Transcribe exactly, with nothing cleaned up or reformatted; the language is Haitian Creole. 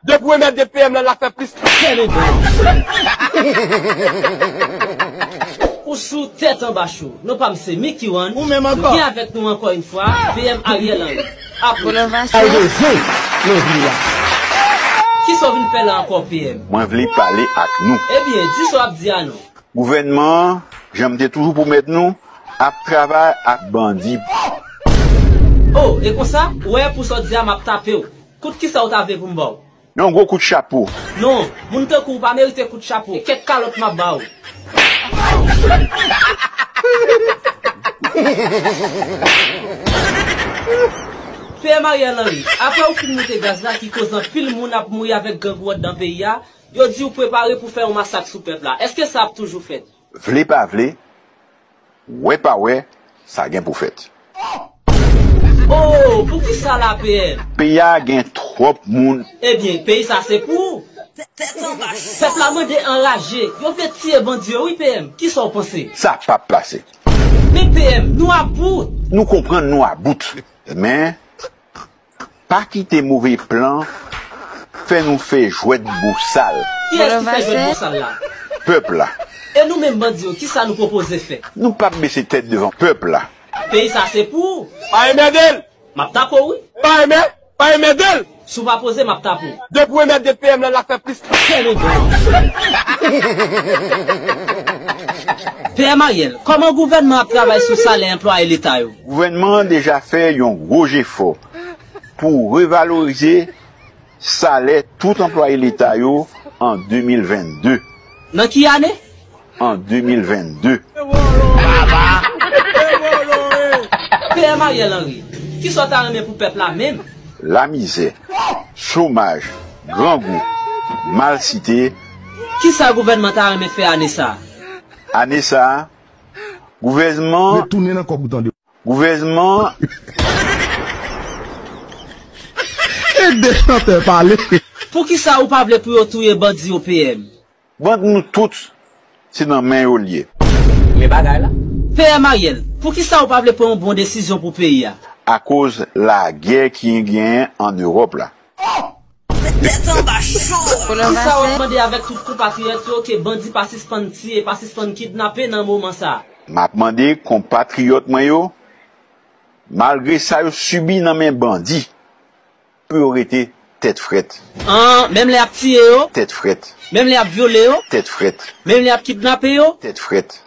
Depi w emède P M nan, l ap fè plis. Ou sou tèt anba cho. Non pa m se Mickey One. Ou menm ankò. Nou gen avèk nou ankò yon fwa, P M Ariel Henry. Apre. Ay reve nan vi a. Kisa w vin fè la ankò, P M? Mwen vle pale ak nou. Ebyen, di sa w ap di a non. Gouvènman an, jan m te toujou pwomèt nou, ap travay ak bandi. Oh, e konsa, ou wè pou sa w di a m ap tape w. Kout kisa w ta vle pou m ba w? Yon gwo kout chapo. Non, moun tankou w pa merite kout chapo. E kèk kalòt m ap ba w. P M Ariel Henry, apre ou fin moute gaz la ki koz anpil moun ap mouri avèk grangou anndan peyi a, yo di w prepare pou fè yon masak sou pèp la. Èske sa ap toujou fèt? Vle pa vle, wè pa wè, sa gen pou fèt. Oh, poukisa la, P M? Peyi a gen twòp moun. Ebyen, peyi sa se pou ou. Pèp la mande anraje. Yo vle tiye bandi yo, wi, P M. Kisa w panse? Sa p ap pase. Men, P M, nou about. Nou konprann nou about. Men, pa kite move plan fè nou fè jwèt bosal. Kiyès ki fè jwèt bosal la? Pèp la. E nou menm bandi yo, kisa nou pwopoze fè? Nou p ap bese tèt devan pèp la. Peyi sa se pou ou. Pa emède l! M ap tape w, wi. Pa emè, pa emède l! Si w pa poze, m ap tape w. Depi w emède P M nan, l ap fè plis. P M Ariel, kòman gouvènman ap travay sou salè anplwaye leta yo? Gouvènman an deja fè yon gwo jefò pou revalorize salè tout anplwaye leta yo an de mil vennde. Nan ki ane? An de mil vennde. P M Ariel Henry, kisa w ta renmen pou pèp la menm? Lamizè, chomaj, grangou, malsite. Kisa gouvènman ta renmen fè ane sa a? Ane sa a, gouvènman. Retounen nan kòb ou tande. Gouvènman. Ede chantè pale. Poukisa ou pa vle pou yo touye bandi yo, P M? Bandi nou tout, se nan men yo l ye. Men bagay la. P M Ariel, poukisa ou pa vle pran yon bon desizyon pou peyi a? Akoz lagè ki genyen an Ewòp la. Tèt anba cho. Kisa w ap mande avèk tout konpatriyòt yo ke bandi pa sispann tiye, pa sispann kidnape nan moman sa a? M ap mande konpatriyòt mwen yo, malgre sa yo sibi nan men bandi, pou yo rete tèt frèt. An, menm lè y ap tiye yo? Tèt frèt. Menm lè y ap vyole yo? Tèt frèt. Menm lè y ap kidnape yo? Tèt frèt.